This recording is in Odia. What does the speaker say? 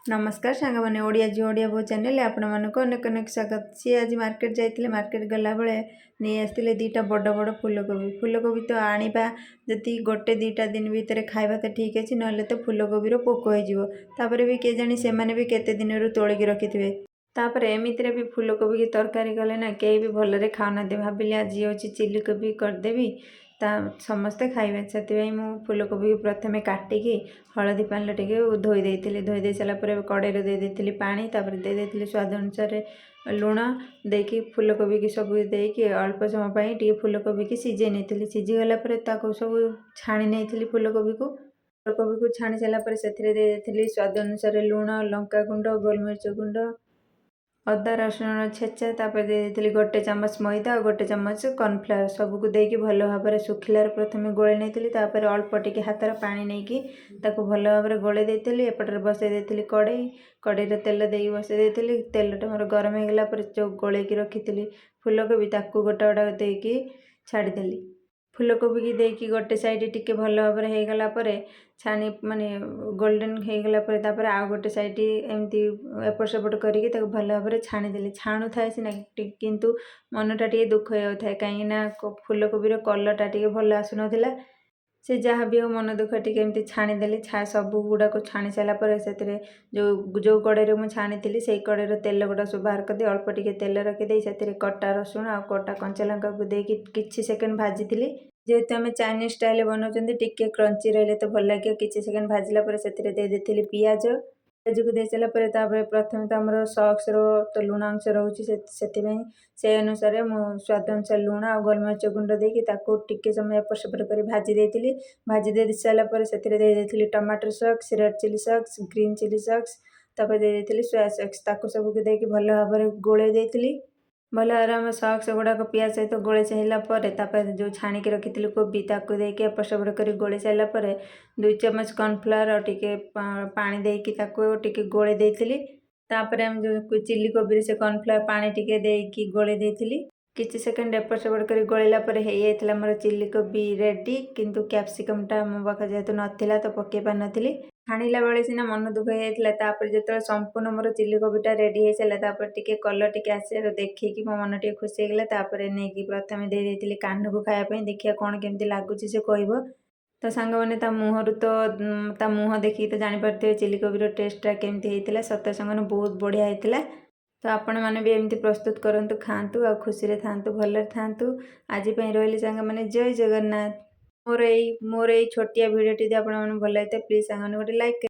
ନମସ୍କାର ସାଙ୍ଗମାନେ, ଓଡ଼ିଆ ଝିଅ ଓଡ଼ିଆ ବୋହୂ ଚ୍ୟାନେଲରେ ଆପଣମାନଙ୍କୁ ଅନେକ ଅନେକ ସ୍ୱାଗତ। ସିଏ ଆଜି ମାର୍କେଟ ଯାଇଥିଲେ। ମାର୍କେଟ ଗଲାବେଳେ ନେଇ ଆସିଥିଲେ ଦୁଇଟା ବଡ଼ ବଡ଼ ଫୁଲକୋବି। ଫୁଲକୋବି ତ ଆଣିବା ଯଦି ଗୋଟେ ଦୁଇଟା ଦିନ ଭିତରେ ଖାଇବା ତ ଠିକ୍ ଅଛି, ନହେଲେ ତ ଫୁଲକୋବିର ପୋକ ହେଇଯିବ। ତାପରେ ବି କେଜାଣି ସେମାନେ ବି କେତେ ଦିନରୁ ତୋଳିକି ରଖିଥିବେ। ତାପରେ ଏମିତିରେ ବି ଫୁଲକୋବିକି ତରକାରୀ କଲେ ନା କେହି ବି ଭଲରେ ଖାଉନାହାନ୍ତି। ଭାବିଲି ଆଜି ହେଉଛି ଚିଲି କୋବି କରିଦେବି, ତା ସମସ୍ତେ ଖାଇବେ। ସେଥିପାଇଁ ମୁଁ ଫୁଲକୋବିକୁ ପ୍ରଥମେ କାଟିକି ହଳଦୀ ପାଣିରେ ଟିକେ ଧୋଇ ଦେଇଥିଲି। ଧୋଇ ଦେଇ ସାରିଲା ପରେ କଡ଼େଇରେ ଦେଇ ଦେଇଥିଲି ପାଣି। ତାପରେ ଦେଇ ଦେଇଥିଲି ସ୍ୱାଦ ଅନୁସାରେ ଲୁଣ। ଦେଇକି ଫୁଲକୋବିକି ସବୁ ଦେଇକି ଅଳ୍ପ ସମୟ ପାଇଁ ଟିକେ ଫୁଲକୋବିକି ସିଝେଇ ନେଇଥିଲି। ସିଝିଗଲା ପରେ ତାକୁ ସବୁ ଛାଣି ନେଇଥିଲି ଫୁଲକୋବିକୁ। ଫୁଲକୋବିକୁ ଛାଣି ସାରିଲା ପରେ ସେଥିରେ ଦେଇ ଦେଇଥିଲି ସ୍ୱାଦ ଅନୁସାରେ ଲୁଣ, ଲଙ୍କାଗୁଣ୍ଡ, ଗୋଲମରିଚ ଗୁଣ୍ଡ, ଅଦା ରସୁଣ ଛେଚା। ତାପରେ ଦେଇ ଦେଇଥିଲି ଗୋଟେ ଚାମଚ ମଇଦା ଆଉ ଗୋଟେ ଚାମଚ କର୍ଣ୍ଣଫ୍ଲାୱାର। ସବୁକୁ ଦେଇକି ଭଲ ଭାବରେ ଶୁଖିଲାରେ ପ୍ରଥମେ ଗୋଳେଇ ନେଇଥିଲି। ତାପରେ ଅଳ୍ପ ଟିକେ ହାତରେ ପାଣି ନେଇକି ତାକୁ ଭଲ ଭାବରେ ଗୋଳେଇ ଦେଇଥିଲି। ଏପଟରେ ବସେଇ ଦେଇଥିଲି କଡ଼େଇ। କଡ଼େଇରେ ତେଲ ଦେଇକି ବସେଇ ଦେଇଥିଲି। ତେଲଟା ମୋର ଗରମ ହେଇଗଲା ପରେ ଯେଉଁ ଗୋଳେଇକି ରଖିଥିଲି ଫୁଲକୋବି, ତାକୁ ଗୋଟା ଗୋଟା ଦେଇକି ଛାଡ଼ିଦେଲି। ଫୁଲକୋବିକି ଦେଇକି ଗୋଟେ ସାଇଡ଼ ଟିକେ ଭଲ ଭାବରେ ହେଇଗଲା ପରେ, ଛାଣି ମାନେ ଗୋଲ୍ଡେନ୍ ହେଇଗଲା ପରେ, ତାପରେ ଆଉ ଗୋଟେ ସାଇଡ଼ ଏମିତି ଏପଟ ସେପଟ କରିକି ତାକୁ ଭଲ ଭାବରେ ଛାଣିଦେଲି। ଛାଣୁଥାଏ ସିନା, କିନ୍ତୁ ମନଟା ଟିକେ ଦୁଃଖ ହେଇଯାଉଥାଏ, କାହିଁକିନା ଫୁଲକୋବିର କଲର୍ଟା ଟିକେ ଭଲ ଆସୁନଥିଲା। ସେ ଯାହା ବି ହଉ, ମନ ଦୁଃଖ ଟିକେ ଏମିତି ଛାଣିଦେଲି। ସବୁ ଗୁଡ଼ାକ ଛାଣି ସାରିଲା ପରେ ସେଥିରେ ଯେଉଁ ଯେଉଁ କଡ଼େଇରେ ମୁଁ ଛାଣିଥିଲି, ସେଇ କଡ଼େଇର ତେଲ ଗୁଡ଼ା ସବୁ ବାହାର କରିଦେଇ ଅଳ୍ପ ଟିକେ ତେଲ ରଖିଦେଇ ସେଥିରେ କଟା ରସୁଣ ଆଉ କଟା କଞ୍ଚା ଲଙ୍କାକୁ ଦେଇକି କିଛି ସେକେଣ୍ଡ ଭାଜିଥିଲି। ଯେହେତୁ ଆମେ ଚାଇନିଜ୍ ଷ୍ଟାଇଲ୍ରେ ବନାଉଛନ୍ତି, ଟିକେ କ୍ରଞ୍ଚି ରହିଲେ ତ ଭଲ ଲାଗିବ। କିଛି ସେକେଣ୍ଡ ଭାଜିଲା ପରେ ସେଥିରେ ଦେଇ ଦେଇଥିଲି ପିଆଜ। ପିଆଜକୁ ଦେଇ ସାରିଲା ପରେ ତାପରେ ପ୍ରଥମେ ତ ଆମର ସସ୍‌ର ତ ଲୁଣ ଅଂଶ ରହୁଛି, ସେଥିପାଇଁ ସେଇ ଅନୁସାରେ ମୁଁ ସ୍ୱାଦ ଅନୁସାରେ ଲୁଣ ଆଉ ଗୋଲମରିଚ ଗୁଣ୍ଡ ଦେଇକି ତାକୁ ଟିକେ ସମୟ ଏପଟ ସେପଟ କରି ଭାଜି ଦେଇଥିଲି। ଭାଜି ଦେଇ ସାରିଲା ପରେ ସେଥିରେ ଦେଇ ଦେଇଥିଲି tomato sauce, red chilli sauce, green chilli sauce, ତାପରେ ଦେଇ ଦେଇଥିଲି ସୋୟା ସସ୍। ତାକୁ ସବୁକୁ ଦେଇକି ଭଲ ଭାବରେ ଗୋଳେଇ ଦେଇଥିଲି। ଭଲ ଭାବରେ ଆମ ସସ୍ ଗୁଡ଼ାକ ପିଆଜ ସହିତ ଗୋଳେଇ ସାରିଲା ପରେ, ତାପରେ ଯେଉଁ ଛାଣିକି ରଖିଥିଲି କୋବି, ତାକୁ ଦେଇକି ଏପଟ ସେପଟ କରି ଗୋଳେଇ ସାରିଲା ପରେ 2 ଚାମଚ କର୍ଣ୍ଣଫ୍ଲାୱାର ଆଉ ଟିକେ ପାଣି ଦେଇକି ତାକୁ ଟିକେ ଗୋଳେଇ ଦେଇଥିଲି। ତାପରେ ଆମେ ଯେଉଁ ଚିଲି କୋବିରେ ସେ କର୍ଣ୍ଣଫ୍ଲାୱାର ପାଣି ଟିକେ ଦେଇକି ଗୋଳେଇ ଦେଇଥିଲି। କିଛି ସେକେଣ୍ଡ ଏପଟ ସେପଟ କରି ଗୋଳେଇଲା ପରେ ହେଇଯାଇଥିଲା ମୋର ଚିଲି କୋବି ରେଡ଼ି। କିନ୍ତୁ କ୍ୟାପ୍ସିକମ୍ଟା ମୋ ପାଖରେ ଯେହେତୁ ନଥିଲା, ତ ପକାଇ ପାରିନଥିଲି। ଛାଣିଲା ବେଳେ ସିନା ମନ ଦୁଃଖ ହେଇଯାଇଥିଲା, ତାପରେ ଯେତେବେଳେ ସମ୍ପୂର୍ଣ୍ଣ ମୋର ଚିଲି କୋବିଟା ରେଡ଼ି ହେଇସାରିଲା, ତାପରେ ଟିକେ କଲର୍ ଟିକେ ଆସିବାର ଦେଖିକି ମୋ ମନ ଟିକେ ଖୁସି ହେଇଗଲା। ତାପରେ ନେଇକି ପ୍ରଥମେ ଦେଇ ଦେଇଥିଲି କାହ୍ନୁକୁ ଖାଇବା ପାଇଁ, ଦେଖିବା କ'ଣ କେମିତି ଲାଗୁଛି ସେ କହିବ। ତ ସାଙ୍ଗମାନେ, ତା ମୁହଁରୁ ତ ତା ମୁହଁ ଦେଖିକି ତ ଜାଣିପାରୁଥିବେ ଚିଲି କୋବିର ଟେଷ୍ଟଟା କେମିତି ହେଇଥିଲା। ସତ ସାଙ୍ଗମାନେ, ବହୁତ ବଢ଼ିଆ ହେଇଥିଲା। ତ ଆପଣମାନେ ବି ଏମିତି ପ୍ରସ୍ତୁତ କରନ୍ତୁ, ଖାଆନ୍ତୁ ଆଉ ଖୁସିରେ ଥାଆନ୍ତୁ, ଭଲରେ ଥାଆନ୍ତୁ। ଆଜି ପାଇଁ ରହିଲି ସାଙ୍ଗମାନେ, ଜୟ ଜଗନ୍ନାଥ। ମୋର ଏଇ ଛୋଟିଆ ଭିଡ଼ିଓଟି ଯଦି ଆପଣମାନଙ୍କୁ ଭଲ ଲାଗିଥାଏ, ପ୍ଲିଜ୍ ସାଙ୍ଗମାନେ ଗୋଟେ ଲାଇକ୍।